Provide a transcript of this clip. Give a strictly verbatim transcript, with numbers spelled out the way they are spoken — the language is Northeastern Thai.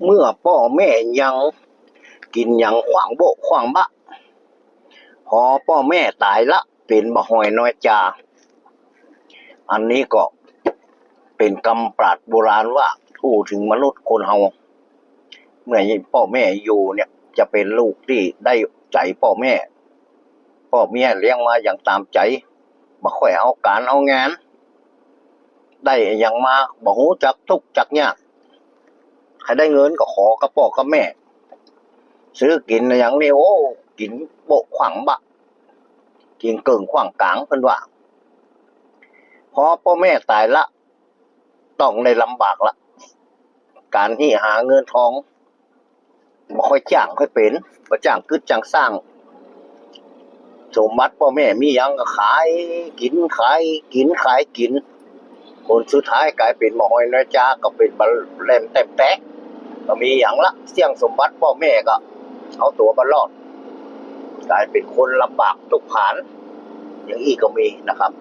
เมื่อป้อแม่ยังกินยังขว้างโบ๊ะขว้างบะ พอป้อแม่ต๋ายละ เป๋นบ่าฮ้อยน้อยจ๋า อันนี้ก็เป๋นกำปราชญ์โบราณว่า อู้เถิงมนุษย์คนเฮา เมื่อป้อแม่อยู่เนี่ย จะเป๋นลูกตี้ได้ใจ๋ป้อแม่ ป้อแม่เลี้ยงมาอย่างต๋ามใจ๋ บ่ค่อยเอาก๋านเอางาน ได้อะหยังมาบ่ฮู้จักตุ๊กจักยาก ใผได้เงินก็ขอกับป้อกับแม่ ซื้อกิ๋นอะหยังนี่ โอ้ กิ๋นโบ๊ะขว้างบะ กิ๋นเกิ่งขว้างก๋าง เปิ้นว่า พอป้อแม่ต๋ายละ ต้องได้ลำบากละ ก๋านฮี้หาเงินทอง บ่ค่อยจ้างค่อยเป๋น บ่จ้างกึ๊ดจ้างสร้าง สมบัติป้อแม่มีหยังก็ขายกิ๋น ขายกิ๋น ขายกิ๋น ผลสุดท้ายก๋ายเป๋นบ่าฮ้อยน้อยจ๋า ก็เป๋นบ่าแหลมแต้มแตก บ่มีหยังละ เสี้ยงสมบัติป้อแม่ก็เอาตั๋วบ่รอด ก๋ายเป๋นคนลำบากตุ๊กผาน อย่างอี้ก็มีนะครับ